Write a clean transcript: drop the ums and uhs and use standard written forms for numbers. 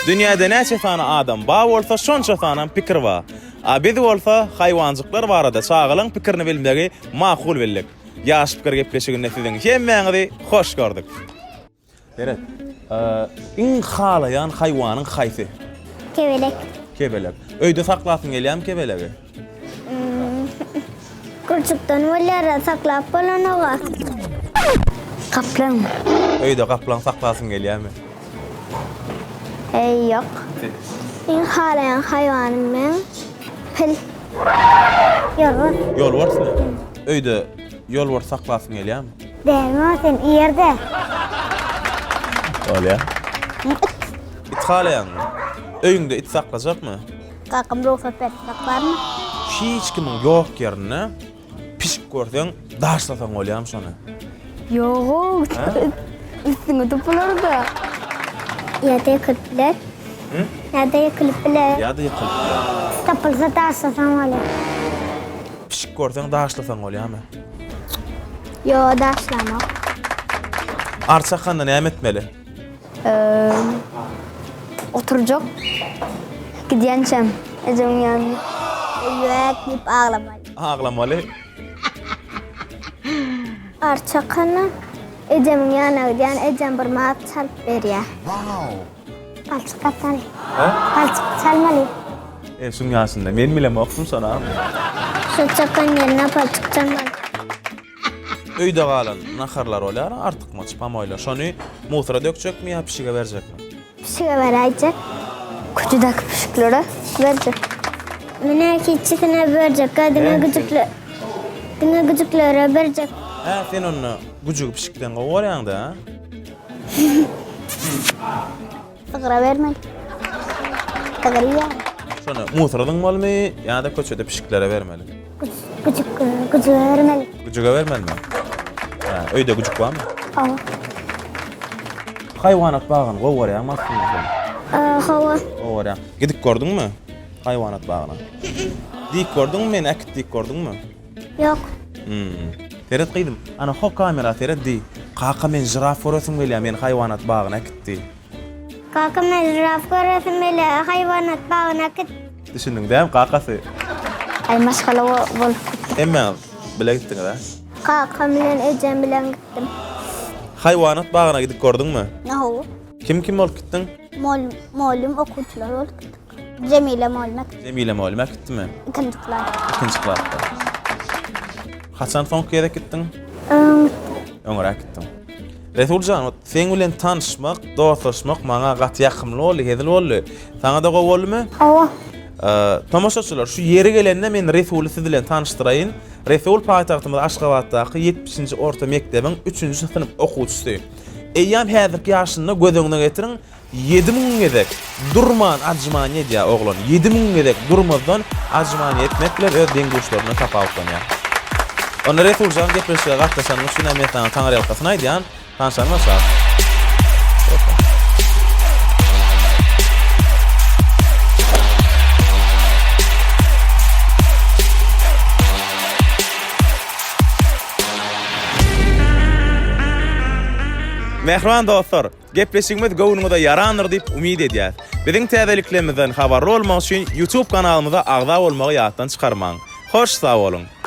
Dünýäde näçe sany adam bar bolsa, şonça sanam pikir bar. A biz bolsa haýwanjyklar barada çagalaň pikirini bilmegi makul bildik. Ýaş pikir gepleşiginde siziň hemmäňizi hoş gördük. Seret. Iň halaýan haýwanyň haýsy? Kebelek. Kebelek. Öýde saklasyň gelýärmi kebelegi? Gurçukdan bolýar-a, saklap bolanoga. Gaplaň. Öýde gaplaň saklasyň gelýärmi? Eý, ýok. Iň halaýan haýwanym meň pil. Ýolbars. Ýolbarsmy? Öýde ýolbars saklasyň gelýärmi? Dälmi o sen iýerde. Bolýa. It. It halaýaňmy? Öýüňde it saklajakmy? Kakam rugsat berse saklaryn. Hiç kimiň ýok ýerinde pişik görseň daşlasaň bolýamy şony? Ýog-ow. Üstüňe topular-da. Ýa-da ýykylyp biler. Ýa-da ýykylyp biler. Ýa-da ýykylyp biler. Tapylsa daşlasaň bolýar. Pişik görseň daşlasaň bolýamy? Ýok, daşlamok. Ary çakanda näme etmeli? Oturjak. Gidýänçäm ejemiň ýanyna. Öýüäk diýip aglamaly. Aglamaly. Ary çakanda ejemiň ýanyna gidýän, ejem bir maz çalyp berýär. Palçyk gatmaly. Palçyk çalmaly. E, şuň ýaşynda men bilemokdym şony a. Şo çakan ýerine palçyk çalmaly. Öýde galan naharlar bolýar, artykmaç pomoýlar. Şony musora dökjekmi ýa pişige berjekmi? Pişige beräýjek. Köçedäki pişiklere berjek. Menä hiçisine berjek-ä, diňe güjükle diňe güjüklere berjek. Hä, sen onda güjügi pişikden gowy görýäň-dä, a? Sygyra bermeli. Sygyr iýýär. Şony musora zyňmalymy ýa-da köçede pişiklere bermeli? Güjük, güjüge bermeli. Güjüge bermelimi? Hä, öýde güjük barmy? Hawa. Haýwanat bagyny gowy görýäňmi aslynda sen? Hawa. Gowy görýäň. Gidip gördüňmi haýwanat bagyna? Diýip gördüňmi meni äkit diýip gördüňmi? Ýok. Hmm. Seret gyzym, ana ho kamera seret diý. Kaka men žiraf göresim gelýär, meni haýwanat bagyna äkit diý. Kaka men žiraf göresim gelýär, haýwanat bagyna äkit. Düşündiň dämi kakasy? Aý maşgala bolup gitdik. Hemmäňiz bile gitdiňiz a? Kakam bilen ejem bilen gitdim. Haýwanat bagyna gidip gördüňmi? Hawa. Kim kim bolup gitdiň? Mugallym okuwçylar bolup gitdik. Jemile mugallym äkitdi. Jemile mugallym äkitdimi? Ikinji klas. Ikinji klasda. Haçan soňky gezek gitdiň? Öň gitdim. Öňräk gitdiň. Resuljan, ot seň bilen tanyşmak, dostlaşmak maňa gaty ýakymly boldy, hezil boldy. Saňa-da gowy boldumy? Hawa. Tomaşaçylar, şu ýeri gelende men Resuly siz bilen tanyşdyraýyn. Resul paýtagtymyz Aşgabatdaky ýetmişinji orta mekdebiň üçünji synp okuwçysy. Eýýäm häzirki ýaşynda göz öňüne getiriň, 7000 gezek durman ajymaniýa edýär oglan. 7000 gezek durmazdan ajymaniýa etmek bilen öz deň-duşlaryndan tapawutlanýar. Onda Resuljan gepleşige gatnaşanyň üçin hem men saňa taňryýalkasyn aýdýan. Tanşanyňa şat. Mähriban dostlar, gepleşigimiz göwnüňize ýarandyr diýip umyt edýäs. Biziň täzeliklerimizden habarly bolmak üçin YouTube kanalymyza agza bolmagy ýatdan çykarmaň. Hoş sag boluň!